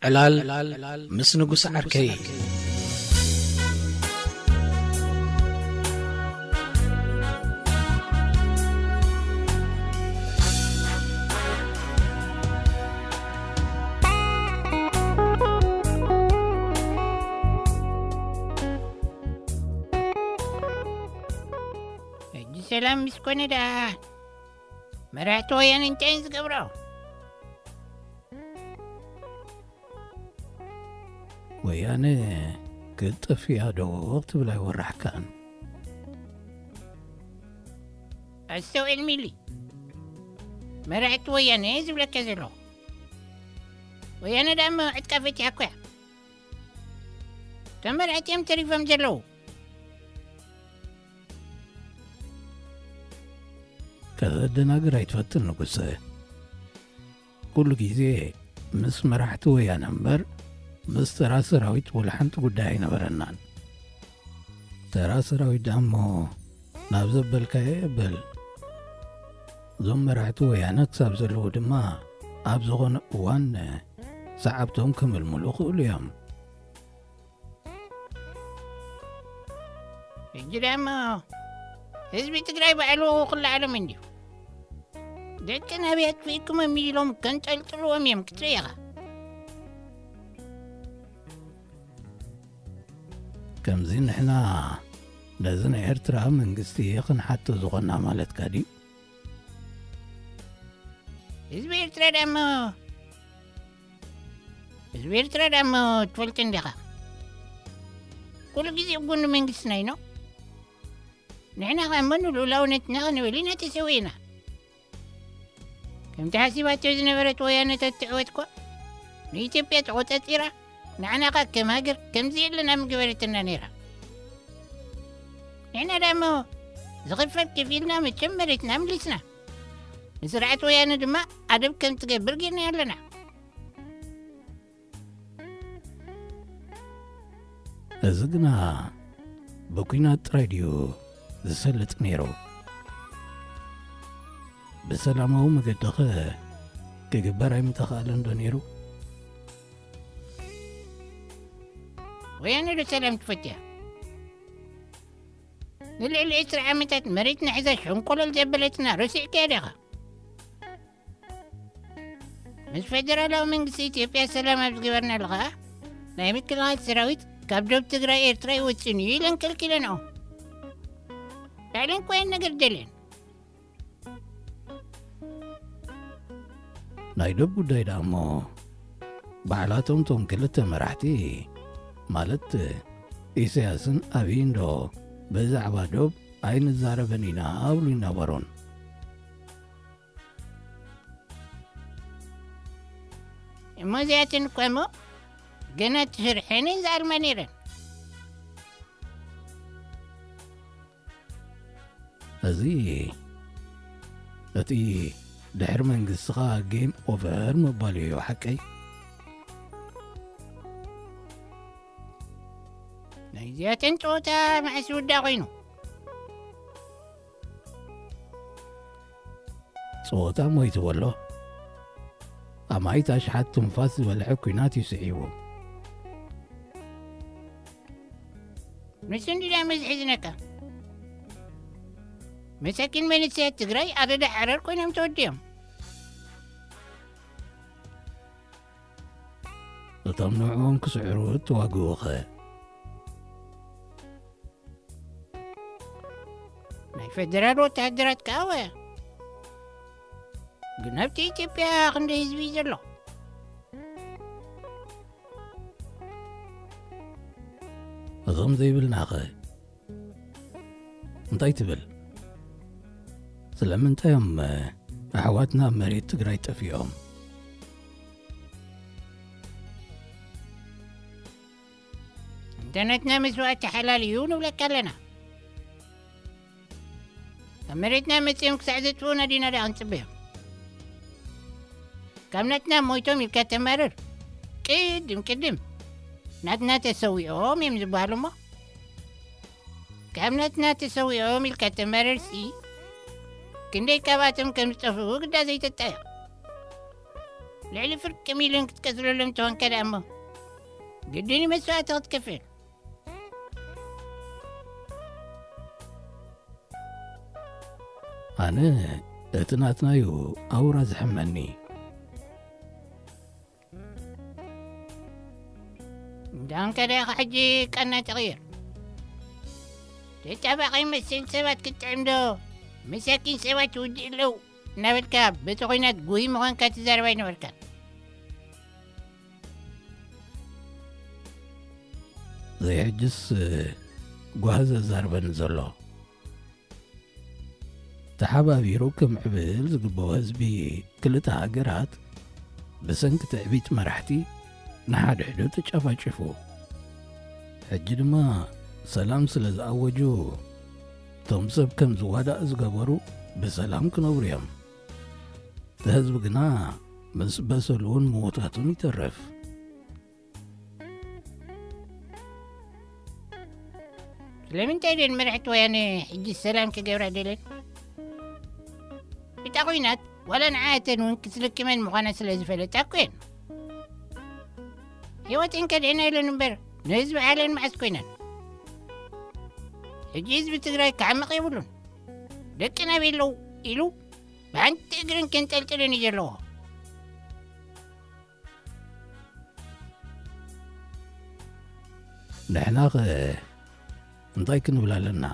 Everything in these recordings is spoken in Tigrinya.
ዕላል ምስ ንጉስ ዓርከይ። ሕጂ ሰላም ምስ ኮነ ደኣ መራሕቲ ወያነ እንታይ እዮም ዝገብሩ? ወያነ ክትጠፍእ እያ ዶ ክትብል ኣይወራሕካን። ኣስተውዕል ሚሊ፣ መራሕቲ ወያነ ዝብለካ ዘለኹ። ወያነ ደኣ እሞ ዕጥቃ ፈቲሓ እኮ እያ። እቶም መራሕቲ እዮም ተሪፎም ዘለዉ። ከተደናግር ኣይትፈትን ንጉሰ። ኩሉ ግዜ ምስ መራሕቲ ወያነ እምበር ምስ ተራ ሰራዊት ወላ ሓንቲ ጉዳይ ኣይነበረናን። ተራ ሰራዊት ደኣ እሞ ናብ ዘበልካዮ የበል። እዞም መራሕቲ ወያነ ክሳብ ዘለዉ ድማ ኣብ ዝኾነ እዋን ሰዓብቶም ክምልምሉ ይኽእሉ እዮም። ሕጂ ደኣ እሞ ህዝቢ ትግራይ ባዕሉ ክለዓሎም እንድዩ። ደቂ ናብይ ኣጥፊእኩሞም ኢሎም ከንጠልጥልዎም እዮም ክትርኢ ኢኻ። ከምዚ ንሕና ነዚ ናይ ኤርትራ መንግስቲ ክንሓቶ ዝኾንና ማለትካ ድዩ? ህዝቢ ኤርትራ ደኣ እሞ ህዝቢ ኤርትራ ደኣ እሞ ትፈልጦ እንዲኻ። ኩሉ ግዜ ኣብ ጎኒ መንግስትና ኢና። ንሕና ኸኣ እሞ ንልኡላውነትና ክንብል ኢና ተሰዊእና። ከምቲ ሓሲባቶ ዝነበረት ወያነ ተትዕወት እኳ ንኢትዮጵያ ተቖጻጺራ ንዓና ኸኣ ከም ሃገር ከምዚ የለና ምገበረትና ነይራ። ንሕና ደኣ እሞ ዝኽፈል ከፊልና መቸም መሬትና ምሊስና። ንስርዓት ወያነ ድማ ኣደብ ከም ትገብር ጌርና ኣለና። እዚ ግና ብኲናት ጥራይ ድዩ ዝሰልጥ ነይሩ? ብሰላማዊ መገዲ ኸ ክግበር ኣይምተኻእለን ዶ ነይሩ? ወያነ ዶ ሰላም ትፈትያ? ንልዕሊ ዕስራ ዓመታት መሬትና ሒዛ ሸንኮለል ዘበለትና ረሲዕካያ ዲኻ? ምስ ፌደራላዊ መንግስቲ ኢትዮጵያ ሰላም ኣብ ዝገበርናሉ ኸኣ ናይ ምክልኻል ሰራዊት ካብ ዶብ ትግራይ ኤርትራ ይወጽእን እዩ ኢለን ከልኪለንኦ። ልዕለን ኮይን ነገር ደልየን። ናይ ዶብ ጉዳይ ደኣ እሞ ባዕላቶም እቶም ክልተ መራሕቲ ማለት ኢሳያስን ኣብይን ዶ ብዛዕባ ዶብ ኣይንዛረብን ኢና ኣብሉ ይነበሩን። እሞ እዚኣተን እኳ እሞ ገና ትስርሐን እየን ዝኣልማ ነይረን። እዚ እቲ ድሕሪ መንግስትኻ ጌም ኦቨር ምባል እዩ ሓቀይ። ናይዚኣተን ጸወታ መዓስ ይውዳእ ኮይኑ? ጸወታ ሞይቱ በሎ። ኣማኢት ኣሽሓት ትንፋስ ዝበልዐ ኲናት እዩ ስዒቡ። ንሱ እንዲዳ መዝሒ ዝነካ መሳኪን መንእሰያት ትግራይ ኣደዳ ሓረር ኮይኖም ተወዲኦም። እቶም ንዕኦም ክስዕሩ እተዋግኡ ኸ? ናይ ፌደራል ወተሃደራት ከኣ ወ ግን ኣብቲ ኢትዮጵያ ክንደይ ህዝቢ እዩ ዘሎ? እዞም ዘይብልናኸ እንታይ ትብል? ስለምንታይ እዮም ኣሕዋትና ኣብ መሬት ትግራይ ጠፊኦም? እንተ ናትና መስዋእቲ ሓላል እዩ ንብለካ ኣለና። ኣብ መሬትና መጺኦም ክሳዕ ዘጥፍኡና ዲና ደኣ ክንጽበዮም? ካብ ናትና ሞይቶም ኢልካ ተማርር። ቅድም ቅድም ናትና ተሰዊኦም እዮም ዝበሃሉ እሞ፣ ካብ ናትና ተሰዊኦም ኢልካ ተማርርሲ፣ ክንደይ ካብኣቶም ከም ዝጠፍኡ ግዳ ዘይተጣየቕ። ልዕሊ ፍርቂ ሚልዮን ክትቀትለሎም ተኾንካ ደኣ እሞ፣ ግድን እዩ መስዋእቲ ክትከፍል። ኣነ እቲ ናትናዩ ኣውራ ዝሕመኒ። እንዳንከ ደኣ ሕጂ ቀና ትቕይር። ተጣባቒ መሰል ሰባት ክትጥዕም ዶ፣ መሳኪን ሰባት ትውድእ ኣለዉ እናበልካ በቲ ኲናት ጉሂ ምዃንካ ትዛረብ ኣይነበርካን። ዘይሕጅስ ጓሂ ዘዛርበኒ ዘሎ። ተሓባቢሩ ክምዕብል ዝግብኦ ህዝቢ ክልተ ሃገራት ብሰንኪ ትዕቢት መራሕቲ ንሓድሕዱ ተጨፋጭፉ። ሕጂ ድማ ሰላም ስለ ዝኣወጁ፣ እቶም ሰብ ከም ዝዋዳእ ዝገበሩ ብሰላም ክነብሩ እዮም። እቲ ህዝቢ ግና ምስ በሰሉን ምዉታቱን ይተርፍ። ስለምንታይ ደን መራሕቲ ወያነ ሕጂ ሰላም ክገብራ ደለን? እታ ኲናት ዋላ ንዓተን እውን ክስልክመን ምዃና ስለ ዝፈለጣ እኮ እየን። ህይወተን ከድሕና ኢለን እምበር ንህዝቢ ዓለም መዓስ ኮይነን። ሕጂ ህዝቢ ትግራይ ክዓምቕ የብሉን። ደቅና ኣበይ ኣለዉ ኢሉ ብሓንቲ እግረን ከንጠልጥለን እዩ ዘለዎ። ንሕናኸ እንታይ ክንብል ኣለና?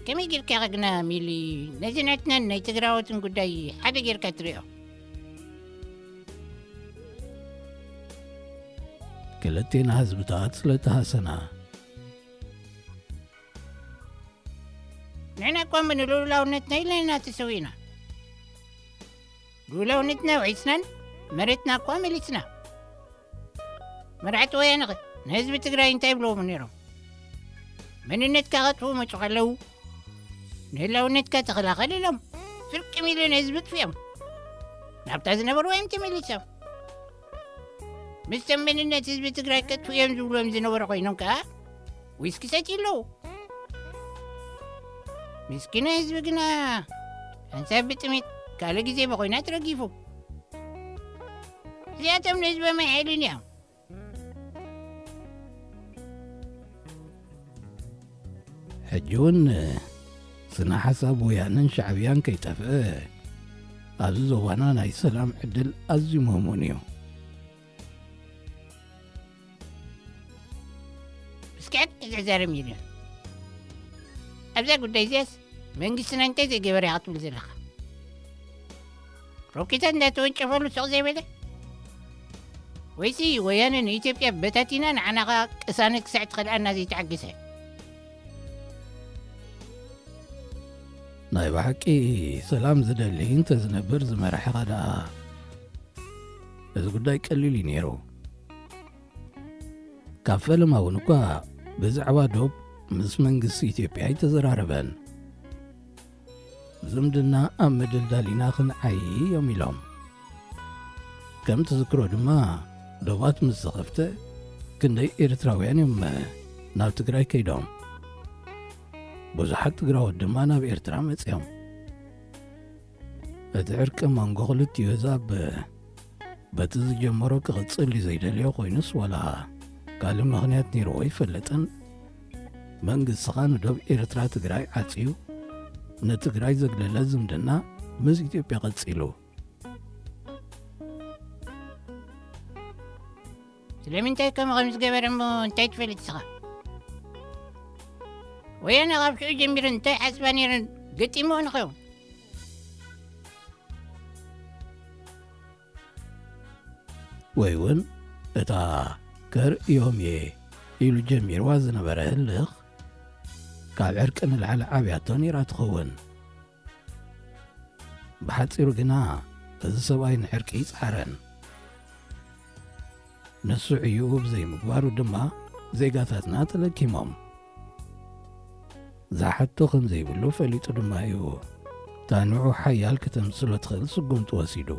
ከመይ ጌርካ ኢኻ ግና ሚሊ ነዚ ናትናን ናይ ትግራዎትን ጉዳይ ሓደ ጌርካ ትሪኦ? ክልቴና ህዝብታት ስለ ተሃሰና። ንሕና እኳ እምበር ንልኡላውነትና ኢልና ኢና ተሰዊእና። ልኡላውነትና ውሒስናን መሬትና እኳ መሊስና። መራሕቲ ወያነ ኸ ንህዝቢ ትግራይ እንታይ ይብልዎም ነይሮም? መንነትካ ከጥፍኡ መጹ ከለዉ፣ ንህላውነትካ ተኸላኸል ኢሎም ፍርቂ ሚልዮን ህዝቢ ኣጥፊኦም። ናብታ ዝነበርዋ እዮም ተመሊሶም። ምስቶም መንነት ህዝቢ ትግራይ ከጥፍኡ እዮም ዝብልዎም ዝነበሩ ኮይኖም ከኣ ዊስኪ ሰትዩ ኣለዉ። ምስኪን ህዝቢ ግና ሓንሳብ ብጥሜት ካልእ ግዜ ብኹናት ረጊፉ። እዚኣቶም ንህዝቦም ኣይሕልን እዮም። ሕጂ እውን ስነ ሓሳብ ወያነን ሻዕብያን ከይጠፍአ ኣብዚ ዞባና ናይ ሰላም ዕድል ኣዝዩ ምህሙን እዩ። እስኪ ሓቂ ዝዛረብ ሚልዮን፣ ኣብዛ ጉዳይ እዚኣስ መንግስትና እንታይ ዘይገበረ ኢኻ ትብል ዘለኻ? ሮኬታት እንዳተወንጨፈሉ ስቕ ዘይበለ? ወይሲ ወያነ ንኢትዮጵያ በታቲና ንዓና ኸኣ ቅሳነት ክሳዕ ትኸልኣና ዘይተዓገሰ? ናይ ብሓቂ ሰላም ዝደሊ እንተዝነብር ዝመራሕኻ ደኣ፣ እዚ ጉዳይ ቀሊል እዩ ነይሩ። ካብ ፈለማ እውን እኳ ብዛዕባ ዶብ ምስ መንግስቲ ኢትዮጵያ ኣይተዘራረበን። ዝምድና ኣብ ምድልዳል ኢና ክንዓዪ እዮም ኢሎም። ከም ትዝክሮ ድማ ዶባት ምስ ተኸፍተ ክንደይ ኤርትራውያን እዮም ናብ ትግራይ ከይዶም። ብዙሓት ትግራዎት ድማ ናብ ኤርትራ መጺኦም። እቲ ዕርቂ መንጎ ክልቲኡ ህዛብ በቲ ዝጀመሮ ክቕጽል እዩ ዘይደልዮ ኮይኑስ ዋላ ካልእ ምኽንያት ነይርዎ ኣይፈልጥን። መንግስቲ ኸኣ ንዶብ ኤርትራ ትግራይ ዓጽዩ ንትግራይ ዘግለለ ዝምድና ምስ ኢትዮጵያ ቀጺሉ። ስለምንታይ ከምኡ ከም ዝገበረ እሞ እንታይ ትፈልጥ ንስኻ? ወያነ ካብ ሽዑ ጀሚረን እንታይ ሓስባ ነይረን ገጢምኦ ንኸውን? ወይ እውን እታ ከርእዮም እየ ኢሉ ጀሚርዋ ዝነበረ ህልኽ፣ ካብ ዕርቂ ንላዕሊ ዓብያቶ ነይራ ትኸውን። ብሓጺሩ ግና፣ እዚ ሰብኣይ ንዕርቂ ይጽዓረን። ንሱ ዕዩኡ ብዘይምግባሩ ድማ ዜጋታትና ተለኪሞም። ዝሓቶ ከም ዘይብሉ ፈሊጡ ድማ እዩ፣ እታ ንዑ ሓያል ከተምስሎ ትኽእል ስጉምቲ ወሲዱ።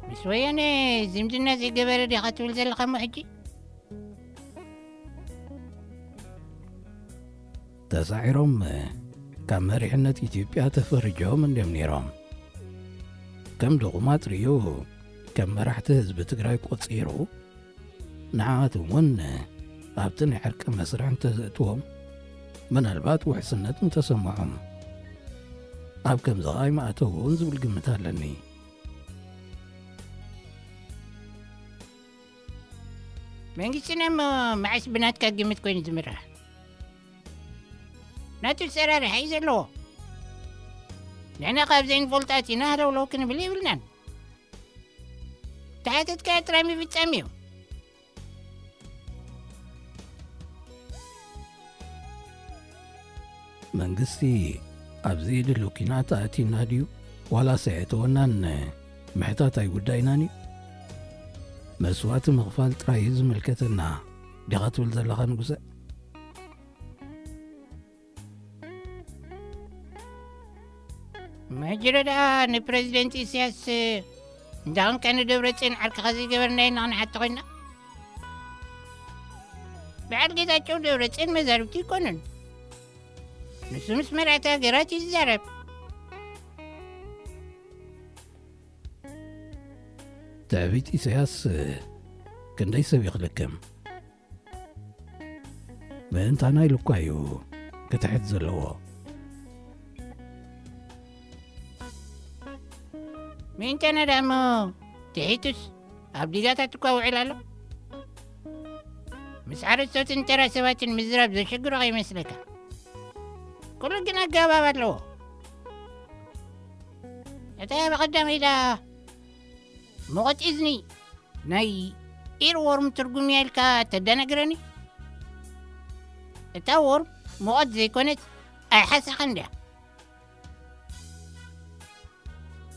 ምስ ወያነ ዝምድና ዘይገበረ ዲኻ ትብል ዘለኻ እሞ ሕጂ? ተሳዒሮም ካብ መሪሕነት ኢትዮጵያ ተፈሪጆም እንድዮም ነይሮም። ከም ድኹማት ርእዩ፣ ከም መራሕቲ ህዝቢ ትግራይ ቆጺሩ፣ ንዓኣቶም እውን ኣብቲ ናይ ዕርቂ መስርሕ እንተዘእትዎም፣ ምናልባት ውሕስነት እንተሰምዖም፣ ኣብ ከምዚ ኸኣ ኣይምኣተዉን ዝብል ግምት ኣለኒ። መንግስትና እሞ መዓስ ብናትካ ግምት ኮይኑ ዝምራሕ? ናቱ ኣሰራርሓ እዩ ዘለዎ። ንሕና ካብ ዘይንፈልጦ ኣቲና ሃለውለው ክንብል የብልናን። ተሓተትካዮ ጥራይ ምፍጻም እዩ። መንግስቲ ኣብ ዘይድሉ ኲናት ኣእትዩና ድዩ ዋላስ ኣየእተወናን ምሕታት ኣይጉዳይናን እዩ። መስዋእቲ ምኽፋል ጥራይ እዩ ዝምልከተና ዲኻ ትብል ዘለኻ ንጉሰ? መሕጅረ ደኣ ንፕረዚደንት ኢሳያስ እንዳ ኾንካ ንደብረጽዮን ዓርክኻ ዘይገበርናዮ ኢና ክንሓቶ ኮይንና? በዓል ጌታቸው ደብረጽዮን መዛርብቲ ኣይኮነን። ንሱ ምስ መራሕቲ ሃገራት እዩ ዝዛረብ። ትዕቢት ኢሳያስ ክንደይ ሰብ ይኽልክም? ምእንታና ኢሉ እኳ እዩ ክትሕት ዘለዎ። ምእንታና ደኣ እሞ ትሒቱስ ኣብ ዲጋታት እኳ ውዒል ኣሎ። ምስ ሓረስቶትን ተራ ሰባትን ምዝራብ ዘሸግሮ ከይመስለካ። ኩሉ ግን ኣገባብ ኣለዎ። እታ ብቐዳመይ ደኣ ሙቐት እዝኒ ናይ ኢር ዎርም ትርጉም እያ ኢልካ ተደናግረኒ? እታ ዎርም ሙቐት ዘይኮነት ኣይሓሳኻን ድያ?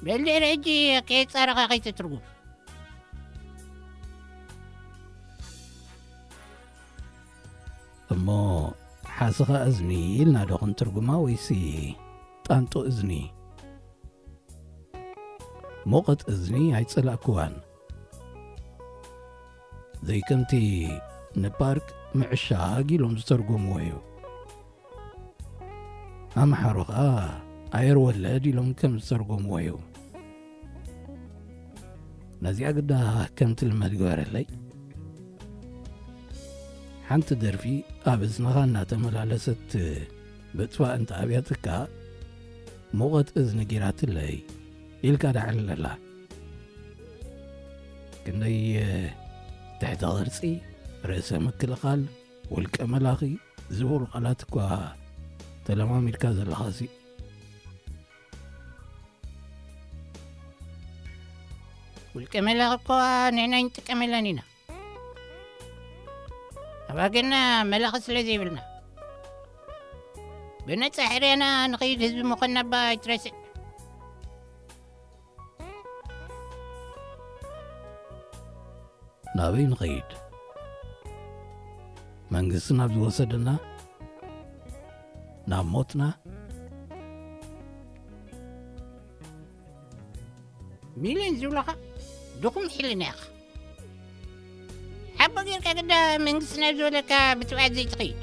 በል ድሕሪ ሕጂ ከየጻረኻ ከይትትርጉም። እሞ ሓሰኻ እዝኒ ኢልና ዶ ክንትርጉማ ወይሲ ጣንጡ እዝኒ? ሙቐት እዝኒ ኣይጸላእክዋን። ዘይከምቲ ንፓርክ ምዕሻግ ኢሎም ዝተርጎምዎ እዩ። ኣምሓሩ ኸኣ ኣየር ወለድ ኢሎም ከም ዝተርጎምዎ እዩ። ነዚኣ ግዳ ከምቲ ልመድ ግበረለይ። ሓንቲ ደርፊ ኣብ እዝንኻ እናተመላለሰት ምጥፋእ እንተ ኣብያትካ፣ ሙቐት እዝኒ ጌራትለይ ኢልካ ደዓልለላ። ክንደይ ትሕተ ቕርጺ፣ ርእሰ ምክልኻል፣ ውልቀ መላኺ ዝብሉ ቃላት እኳ ተለማሚድካ ዘለኻሲ። ውልቀ መላኺ እኳ ንሕና ኣይንጥቀመላን ኢና። ኣብ ሃገርና መላኺ ስለ ዘይብልና። ብነጻ ሕርያና ንኸይድ ህዝቢ ምዃንና እባ ኣይትረስዕ። ናበይ ንኸይድ? መንግስቲ ናብ ዝወሰደና? ናብ ሞትና? ሚልዮን ዝብለኻ ድኹም ሕልና ኢኻ። ሓቦ ጌርካ ግዳ መንግስቲ ናብ ዝበለካ ብትብዓት ዘይትኸይድ።